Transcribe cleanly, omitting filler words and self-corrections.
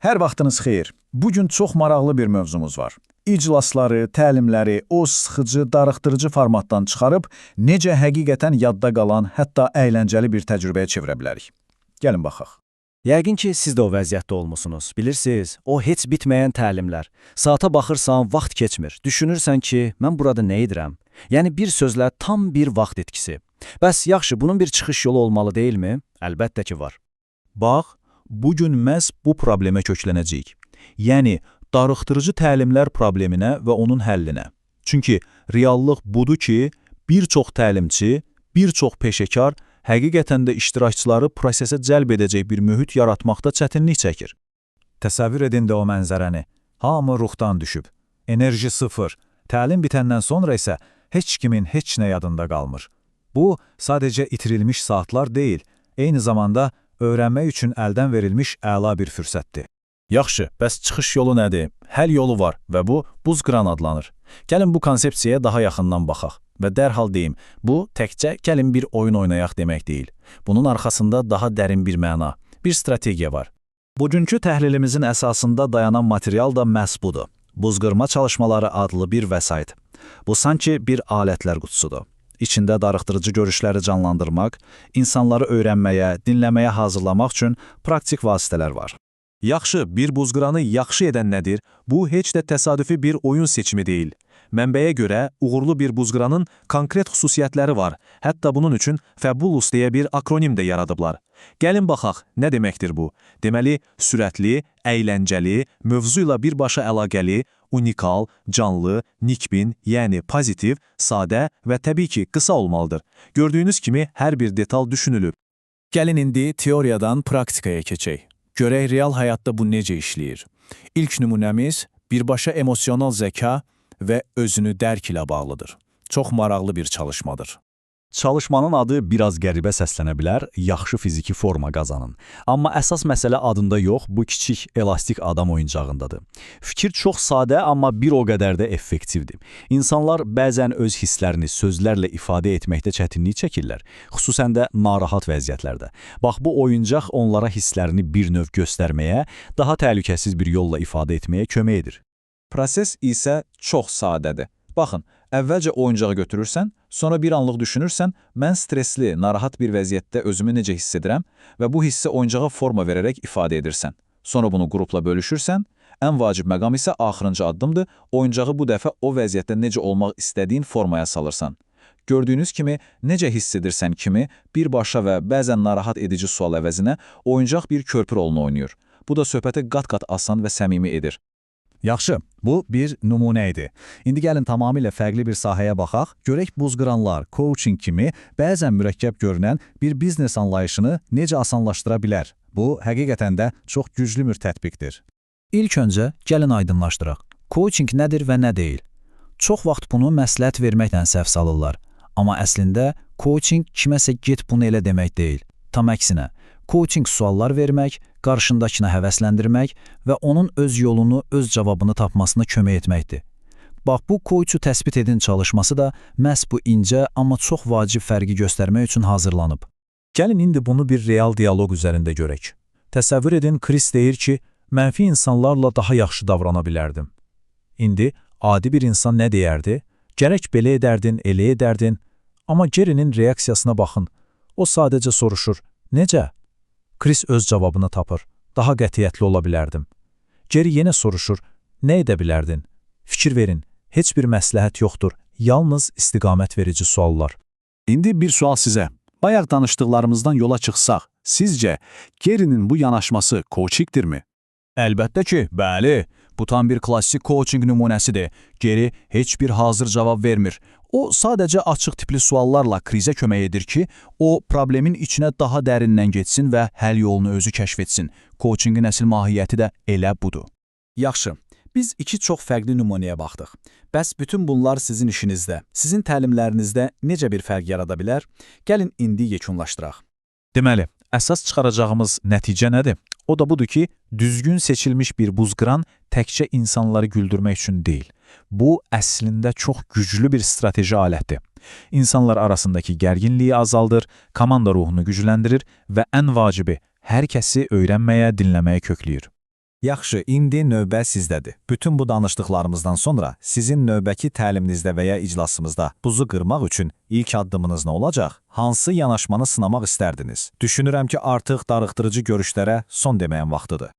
Hər vaxtınız xeyir. Bugün çox maraqlı bir mövzumuz var. İclasları, təlimləri o sıxıcı, darıxdırıcı formatdan çıxarıb necə həqiqətən yadda qalan, hətta əyləncəli bir təcrübəyə çevirə bilərik. Gəlin baxaq. Yəqin ki, siz də o vəziyyətdə olmusunuz. Bilirsiniz, o heç bitməyən təlimlər. Saata baxırsan, vaxt keçmir. Düşünürsən ki, mən burada nə edirəm? Yəni bir sözlə tam bir vaxt itkisi. Bəs yaxşı, bunun bir çıxış yolu olmalı deyilmi? Əlbəttə ki var. Bax, bugün məhz bu problemə köklənəcəyik. Yəni, darıxdırıcı təlimlər probleminə və onun həllinə. Çünki reallıq budur ki, bir çox təlimçi, bir çox peşəkar həqiqətən də iştirakçıları prosesə cəlb edəcək bir mühit yaratmaqda çətinlik çəkir. Təsəvvür edin də o mənzərəni. Hamı ruhdan düşüb. Enerji sıfır. Təlim bitəndən sonra isə heç kimin heç nə yadında qalmır. Bu, sadəcə itirilmiş saatlar deyil, eyni zamanda öyrənmək üçün əldən verilmiş əla bir fürsətdir. Yaxşı, bəs çıxış yolu nədir? Həll yolu var və bu, buzqıran adlanır. Gəlin bu konsepsiyaya daha yaxından baxaq və dərhal deyim, bu təkcə gəlin bir oyun oynayaq demək deyil. Bunun arxasında daha dərin bir məna, bir strategiya var. Bugünkü təhlilimizin əsasında dayanan material da məhz budur. Buzqırma çalışmaları adlı bir vəsait. Bu sanki bir alətlər qutusudur. İçində darıxdırıcı görüşləri canlandırmaq, insanları öyrənməyə, dinləməyə hazırlamaq üçün praktik vasitələr var. Yaxşı, bir buzqıranı yaxşı edən nədir? Bu, heç də təsadüfi bir oyun seçimi deyil. Mənbəyə görə uğurlu bir buzqıranın konkret xüsusiyyətləri var. Hətta bunun üçün Fabulous deyə bir akronim də yaradıblar. Gəlin baxaq, nə deməkdir bu? Deməli, sürətli, əyləncəli, mövzu ilə birbaşa əlaqəli, unikal, canlı, nikbin, yəni pozitiv, sadə və təbii ki, qısa olmalıdır. Gördüyünüz kimi hər bir detal düşünülüb. Gəlin indi teoriyadan praktikaya keçək. Görək real həyatda bu necə işləyir. İlk nümunəmiz birbaşa emosional zəka və özünü dərk ilə bağlıdır. Çox maraqlı bir çalışmadır. Çalışmanın adı biraz qəribə səslənə bilər, yaxşı fiziki forma qazanın. Amma əsas məsələ adında yox, bu kiçik elastik adam oyuncağındadır. Fikir çox sadə, amma bir o qədər də effektivdir. İnsanlar bəzən öz hisslərini sözlərlə ifadə etməkdə çətinlik çəkirlər, xüsusən də narahat vəziyyətlərdə. Bax, bu oyuncaq onlara hisslərini bir növ göstərməyə, daha təhlükəsiz bir yolla ifadə etməyə kömək edir. Proses isə çox sadədir. Baxın, əvvəlcə oyuncağı götürürsən, sonra bir anlıq düşünürsən, mən stresli, narahat bir vəziyyətdə özümü necə hiss edirəm və bu hissi oyuncağa forma verərək ifadə edirsən. Sonra bunu qrupla bölüşürsən, ən vacib məqam isə axırıncı addımdır, oyuncağı bu dəfə o vəziyyətdə necə olmaq istədiyin formaya salırsan. Gördüyünüz kimi, necə hiss edirsən kimi birbaşa və bəzən narahat edici sual əvəzinə oyuncaq bir körpü rolunu oynayır. Bu da söhbəti qat-qat asan və səmimi edir. Yaxşı, bu bir nümunə idi. İndi gəlin tamamilə fərqli bir sahəyə baxaq. Görək buzqıranlar, coaching kimi bəzən mürəkkəb görünən bir biznes anlayışını necə asanlaşdıra bilər? Bu, həqiqətən də çox güclü bir tətbiqdir. İlk öncə gəlin aydınlaşdıraq. Coaching nədir və nə deyil? Çox vaxt bunu məsləhət verməklə səhv salırlar. Amma əslində coaching kiməsə get bunu elə demək deyil. Tam əksinə, coaching suallar vermək, qarşındakını həvəsləndirmək və onun öz yolunu, öz cavabını tapmasına kömək etməkdir. Bax, bu coach'u təsbit edin çalışması da məhz bu incə, amma çox vacib fərqi göstərmək üçün hazırlanıb. Gəlin indi bunu bir real dialoq üzərində görək. Təsəvvür edin, Chris deyir ki, mənfi insanlarla daha yaxşı davrana bilərdim. İndi adi bir insan nə deyərdi? Gərək belə edərdin, elə edərdin. Amma Jerry'nin reaksiyasına baxın. O sadəcə soruşur, necə? Chris öz cavabını tapır. Daha qətiyyətli ola bilərdim. Jerry yenə soruşur, nə edə bilərdin? Fikir verin, heç bir məsləhət yoxdur, yalnız istiqamət verici suallar. İndi bir sual sizə. Bayaq danışdıqlarımızdan yola çıxsaq, sizcə Gary'nin bu yanaşması coachingdirmi? Əlbəttə ki, bəli. Bu tam bir klassik coaching nümunəsidir. Gary heç bir hazır cavab vermir. O sadəcə açıq tipli suallarla Chrisə kömək edir ki, o problemin içinə daha dərindən getsin və həll yolunu özü kəşf etsin. Coachingin əsl mahiyyəti də elə budur. Yaxşı, biz iki çox fərqli nümunəyə baxdıq. Bəs bütün bunlar sizin işinizdə, sizin təlimlərinizdə necə bir fərq yarada bilər? Gəlin indi yekunlaşdıraq. Deməli, əsas çıxaracağımız nəticə nədir? O da budur ki, düzgün seçilmiş bir buzqıran təkcə insanları güldürmək üçün deyil. Bu, əslində çox güclü bir strateji alətdir. İnsanlar arasındakı gərginliyi azaldır, komanda ruhunu gücləndirir və ən vacibi, hər kəsi öyrənməyə, dinləməyə kökləyir. Yaxşı, indi növbə sizdədir. Bütün bu danışdıqlarımızdan sonra sizin növbəki təliminizdə və ya iclasımızda buzu qırmaq üçün ilk addımınız nə olacaq? Hansı yanaşmanı sınamaq istərdiniz? Düşünürəm ki, artıq darıxdırıcı görüşlərə son deməyin vaxtıdır.